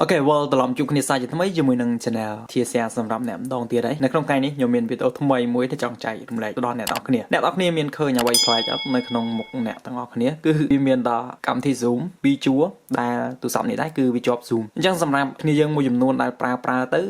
OK well ត្រឡប់ជួបគ្នាសាជាថ្មីជាមួយនឹង Channel TSR សម្រាប់អ្នកម្ដងទៀតហើយនៅក្នុងថ្ងៃនេះខ្ញុំមានវីដេអូថ្មីមួយដែលចង់ចែករំលែកទៅដល់អ្នកទាំងអស់គ្នាអ្នកទាំងអស់គ្នាមានឃើញអ្វីប្លែកអត់នៅក្នុងមុខអ្នកទាំងអស់គ្នាគឺវាមានដល់កម្មវិធី Zoom ពីរជួរដែលទូរស័ព្ទនេះដែរគឺវាជាប់ Zoom អញ្ចឹងសម្រាប់គ្នាយើងមួយចំនួនដែលប្រើប្រើទៅ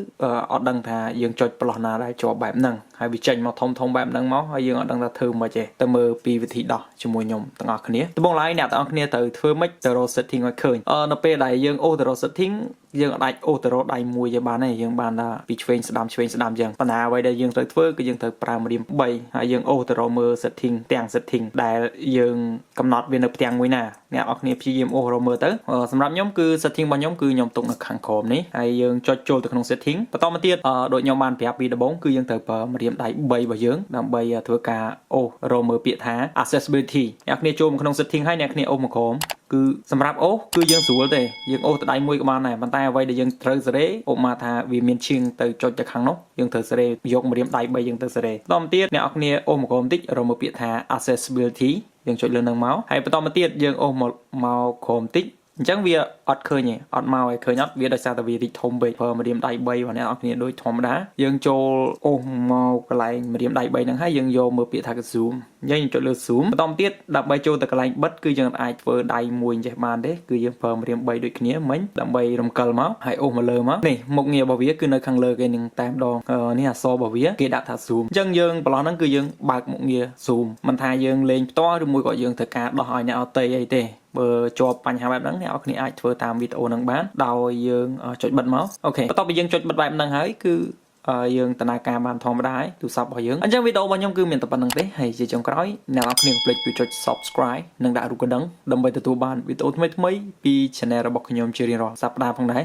អត់ដឹងថាយើងចុចប្លោះណាដែលជាប់បែបហ្នឹងហើយវាចេញមកធំធំបែបហ្នឹងមកហើយយើងអត់ដឹងថាធ្វើម៉េចទេទៅមើលពីវិធីដោះជាមួយខ្ញុំទាំងអស់គ្នាដំបូងឡើយអ្នកទាំងអស់គ្នាត្រូវធ្វើម៉េចទៅរក setting ឲ្យឃើញអឺនៅពេលដែលយើងអូសទៅរក setting យើងអាចអូសទៅរកដៃមួយទេបានទេយើងបានថាពីឆ្វេងស្ដាំឆ្វេងស្ដាំអញ្ចឹងប៉ុន្តែអ្វីដែលយើងត្រូវធ្វើគឺយើងត្រូវប្រើម្រាម3ហើយយើងអូសទៅរកមើល setting ទាំង setting ដែលយើងកំណត់វានៅផ្ទាំងមួយណាអ្នកនរគ្នាព្យាយាមអូសរកមើលទៅសម្រាប់ខ្ញុំគឺ setting របស់ខ្ញុំគឺខ្ញុំទុកនៅខាងក្រោមនេះហើយយើងចុចចូលទៅក្នុង setting បន្តមកទៀតដូចខ្ញុំបានប្រាប់ពីដំបូងគឺយើងត្រូវប្រើម្រាមដៃ3របស់យើងដើម្បីធ្វើការអូសរកមើលពាក្យថា accessibility អ្នកគ្នាចូលមកក្នុង setting ហើយអ្នកគ្នាអូសមកក្រោមគឺសម្រាប់អូសគឺយើងស្រួលទេយើងអូសទៅដៃមួយក៏បានដែរប៉ុន្តែអ្វីដែលយើងត្រូវសេរីឧបមាថាវាមានឈៀងទៅចុចទៅខាងនោះយើងត្រូវសេរីយកម្រាមដៃ3យើងទៅសេរីបន្តមកទៀតអ្នកនរគ្នាអូសមកក្រោមបន្តិចរកមើលពាក្យថា accessibility យើងចុចលើនឹងមកហើយបន្តមកទៀតយើងអូសមកមកក្រោមបន្តិចអញ្ចឹងវាអត់ឃើញទេអត់មកឲ្យឃើញអត់វាដោយសារតែវារីកធំពេកប្រើម្រាមដៃ3របស់អ្នកនរគ្នាដូចធម្មតាយើងចូលអូសមកកន្លែងម្រាមដៃ3ហ្នឹងហើយយើងយកមើលពាក្យថា zoom អញ្ចឹងយើងចុចលើ zoom បន្តមកទៀតដើម្បីចូលទៅកន្លែងបិទគឺយើងអាចធ្វើដៃមួយចេះបានទេគឺយើងប្រើម្រាម3ដូចគ្នាមិញដើម្បីរំកិលមកហើយអូសមកលើមកនេះមុខងាររបស់វាគឺនៅខាងលើគេនឹងតែម្ដងនេះអក្សររបស់វាគេដាក់ថា zoom អញ្ចឹងយើងប្រឡោះហ្នឹងគឺយើងបើកមុខងារ zoom មិនថាយើងលេងផ្ទាល់ឬមួយក៏យើងត្រូវការដោះឲ្យអ្នកអត់ទេអីទេបើជាប់បញ្ហាបែបហ្នឹងអ្នកនរគ្នាអាចធ្វើតាមវីដេអូហ្នឹងបានដោយយើងចុចបិទមក OK បន្ទាប់ពីយើងចុចបិទបែបហ្នឹងហើយគឺយើងដំណើរការបានធម្មតាហើយទូរស័ព្ទរបស់យើងអញ្ចឹងវីដេអូរបស់ខ្ញុំគឺមានតែប៉ុណ្្នឹងទេហើយជាចុងក្រោយអ្នកនរគ្នាកុំភ្លេចជួយចុច Subscribe និងដាក់រូបកណ្ដឹងដើម្បីទទួលបានវីដេអូថ្មីៗពី Channel របស់ខ្ញុំជារៀងរាល់សប្តាហ៍ផងដែរ។